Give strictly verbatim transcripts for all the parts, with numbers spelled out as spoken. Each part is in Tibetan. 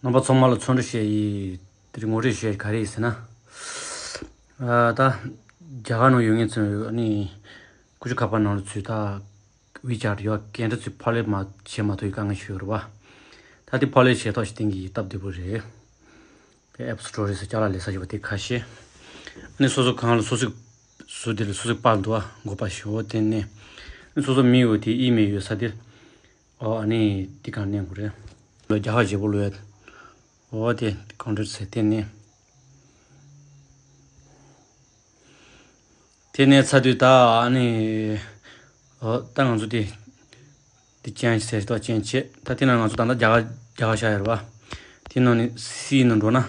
རྣམ་པ་ཚང་མ་ལ་འཚམས་འདྲི་ཞུ་ཡི། དེ་རིང་ངོ་སྤྲོད་ཞུ་ཡི་ག་རེ་ཡིན་ཟེར་ན། ཨ་ད་རྒྱ་གར་ནང་ཡོད་མཁན་ཚོས་ནི་ཀུ་ཅོ་ཁ་པར་ནང་ལ་ཚུད་ད་ཝི་ཆེ་ཊི་ཡོད་མཁན་འདྲ་ཚོས་ཕབ་ལེན་མ་བྱེད་མ་ཐུབ་ཡི་དཀའ་ངལ་ཞིག་ཡོད་རེད་བ། ད་དེ་ཕབ་ལེན་བྱེད་ཐབས་ཤིག་བསྟན་གྱི་ཡིན། སྟབས་བདེ་པོ་རེད། དེ་ཨེབ་སི་ཊོར་རེད་ཟེར་ཅ་ལག་ལས་ས་ཞིག་པ་དེ་ཁ་ཤས། ཨ་ནི་སོ་སོ་གང་ལ་སོ་སོའི་བཟོ་དེ་ལ་སོ་སོའི་པར་འདུག་བ། མགོ་པ་ཞིག་འོ་དེ་ནས་ཨ་ནི་སོ་སོ་མིང་འོ་དེ་ཨི་མེལ་ཡོད་ས་དེ། ཨོ་ཨ་ནི་དེ་གང་ནས་དགོས་རེད། ལོ་རྒྱ་གར་བཞེས་པོ་ལོས་ཡ། འོ་དེ་ཀོན་ཊེག་ཟེར་དེ་ནས། དེ་ནས་ཚར་དུས་ད་ཨ་ནི། ཨོ་ད་ང་ཚོ་དེ། དེ་ཅན་ཟེར་ཏོ་ཅན་བྱེད། ད་དེ་ན་ང་ཚོ་ད་ལྟ་རྒྱ་གར་རྒྱ་གར་བཞག་ཡོད་རེད་བ། དེ་ནང་ནས་སི་ནང་འགྲོ་ན།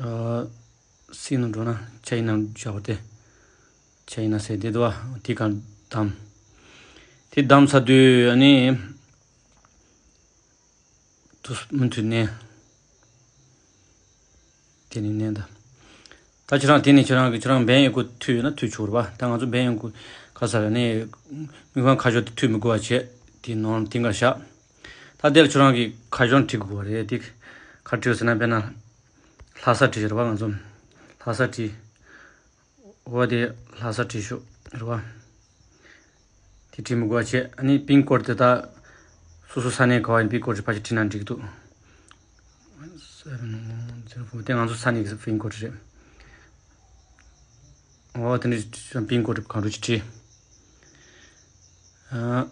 ཨོ། སི་ནང་འགྲོ་ན་ཆ་ཡིན་ན་བཞག་པ་དེ། ཆ་ཡིན་ན་ཟེར་དེ་འདུག་བ། དེ་གང་བདམས། དེ་བདམས་ཚར་དུས་ཨ་ནི། དུ་མུ་མཐུད་ནས། དེ་ནས་ནས་ད། ད་ཁྱེད་རང་དེ་ནས་ཁྱེད་རང་གི་ཁྱེད་རང་འབེན་ཡོད་དགུ་མཐུད་ཡོད་ན་མཐུད་ཆོག་རེད་པ། ད་ང་ཚོ་འབེན་ཡོད་དགུ་ག་ས་ར་ནས་མི་ཁང་ཁ་ཤོར་དེ་མཐུད་མི་དགོས་པ་བྱས། དེ་ནང་དེ་འགའ་བཞག་ད་དེ་ལ་ཁྱེད་རང་གི་ཁ་བྱང་བྲིས་དགོས་པ་རེད། དེ་ག་བྲིས་ཟེར་ན་དཔེར་ན། ལྷ་ས་བྲིས་རེད་པ། ང་ཚོ་ལྷ་ས་བྲིས། འོ་དེ་ལྷ་ས་བྲིས་ཤོག་རེད་པ། དེ་བྲིས་མི་དགོས་པ་བྱས། ཨ་ནི་པིན་ཀོཌ་དེ་དག་སོ་སོ་ས་གནས་ག་བ་ཡིན་པིན་ཀོཌ་དེ་ཕལ་ཆེར་བྲིས་ན་འགྲིག་འདུག seven one zero four དེ་ང་ཚོ་ས་གནས་ཀྱི་པིན་ཀོཌ་རེད། འོ་དེ་འདྲ་པིན་ཀོཌ་གང་འདྲ་ཅིག་བྲིས། ཨ།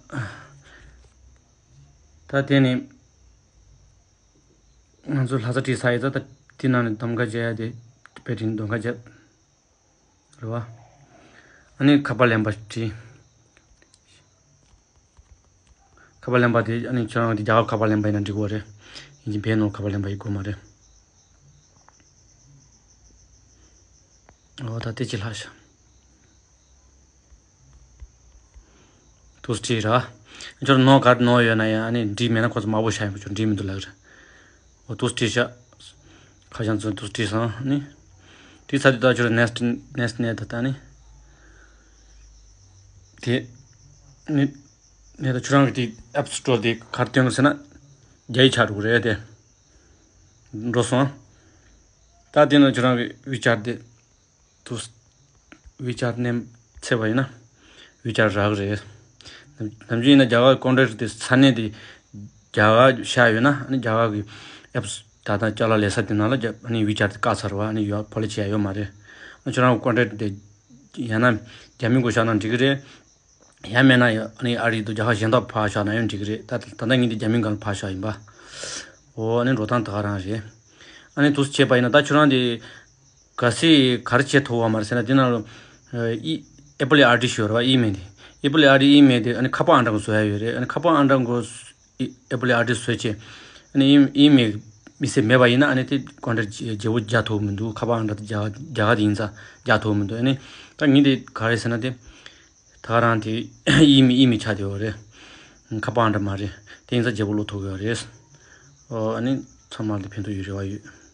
ད་དེ་ནི་ང་ཚོ་ལྷ་ས་བྲིས་ཚར་ཡོད་ད། ད་དེ་ནང་ནས་གདམ་ག་བྱས་ཡ་དེ་དཔེ་དྲིན་གདམ་ག་བྱས། རེད་བ། ཨ་ནི་ཁ་པར་ལེན་པ་བྲིས། ཁ་པར་ལེན་པ་དེ་ཨ་ནི་ཁྱེད་རང་དེ་རྒྱ་གར་ཁ་པར་ལེན་པ་ཡིན་ན་འགྲིག་གི་རེད། ཡིན་གྱི་བས་ནོར་ཁ་པར་ལེན་པ་ཡིན་དགོས་མ་རེད། འོ་ད་དེ་ཅི་ལྷག་ཤག་དུས་བྲིས་ར། ཁྱོད་ནོར་ག་ནོར་ཡོད་ན་ཡང་ཨ་ནི་འགྲིག་མེད་ན་ཁོ་ཚོ་མང་པོ་བཞག་ཡིན་པ་ཁྱོད་འགྲིག་མི་འདུག་ལབ་རེད། འོ་དུས་བྲིས་ཤག་ཁ་བྱང་ཚོ་དུས་བྲིས་སོང་ནི། དེ་ཚར་དུས་ད་ཁྱོད་ནེག་སི་ཊི་ནེག་སི་ཊི་ནས་ད་ལྟ་ནི། དེ་ནི་ནས་ད་ཁྱོད་རང་གི་དེ་ཨེབ་སི་ཊོར་དེ་གར་སྟོན་གི་ཟེར་ན་རྒྱ་ཡིག་ཆགས་འགྲོ་གི་རེད་དེ། འགྲོ་སོང་། ད་དེ་ནི་ཁྱོད་རང་གི་ཝི་ཆེ་ཊི་དེ། དུ། ཝི་ཆེ་ཊི་ནས་ཚེ་བ་ཡིན་ན། ཝི་ཆེ་ཊི་རག་རེད། ནམ་རྒྱུན་ཡིན་ན་རྒྱ་གར་ཀོན་ཊེག་དེ་ས་གནས་དེ་རྒྱ་གར་བཞག་ཡོད་ན་ཨ་ནི་རྒྱ་གར་གི་ཨེབ་སི་ད་ལྟ་ཅ་ལག་ལས་ས་དེ་ནང་ལ་རྒྱ་ཨ་ནི་ཝི་ཆེ་ཊི་དེ་བཀག་ཚར་བ་ཨ་ནི་ཡོད་ཕབ་ལེན་བྱེད་ཡ་ཡོད་མ་རེད། ཨ་ཁྱོད་རང་ཀོན་ཊེག་དེ་ཡང་ན་རྒྱ་མི་མགོ་བཞག་ན་འགྲིག་གི་རེད། ཡང་མེད་ན་ཡང་ཨ་ནི་ཨ་རི་དུ་རྒྱ་གར་གཞན་དག་ཕར་བཞག་ན་ཡང་འགྲིག་གི་རེད། ད་ད་ལྟ་ངས་འདི་རྒྱ་མི་སྒང་ལ་ཕར་བཞག་ཡིན་པ། འོ་ཨ་ནི་འགྲོ་སྟངས་ད་ག་རང་རེད། ཨ་ནི་དུས་བྱས་པ་ཡིན་ན་ད་ཁྱོད་རང་དེ། གལ་སྲིད་ག་རེ་བྱེད་ཐུབ་པ་མ་རེད་ཟེར་ན་དེ་ནང་ལ། ཨི་ཨེ་པལ་ཨའི་ཌི་ཞུ་ར་བ་ཨི་མེལ་དེ། ཨེ་པལ་ཨའི་ཌི་ཨི་མེལ་དེ་ཨ་ནི་ཁ་པར་ཨང་གྲངས་བཟོ་ཡ་ཡོད་རེད། ཨ་ནི་ཁ་པར་ཨང་གྲངས་གོ་ཨི་ཨེ་པལ་ཨའི་ཌི་བཟོས་བྱས། ཨ་ནི་ཨི་ཨི་མེལ་མི་སེ་མེད་པ་ཡིན་ན་ཨ་ནི་དེ་ཀོན་ཊེག་བརྗེ་བོ་རྒྱག་ཐུབ་མི་འདུག་ཁ་པར་ཨང་གྲངས་དེ་རྒྱ་རྒྱ་གར་དེ་ཡིན་ཙང་རྒྱག་ཐུབ་མི་འདུག་ཨ་ནི་ད་ངས་དེ་ག་རེ་ཟེར་ན་དེ། ད་ག་རང་དེ་ཨི་མེལ་ཨི་མེལ་ཆགས་བསྡད་ཡོད་རེད། ཁ་པར་ཨང་གྲངས་མ་རེད། དེ་ཡིན་ཙང་བརྗེ་བོ་ལོག་ཐུབ་ཡོད་རེད། ཨོ་ཨ་ནི་ཚང་མ་ལ་ཕན་ཐོགས་ཡོད་རེ་བ་ཡོད།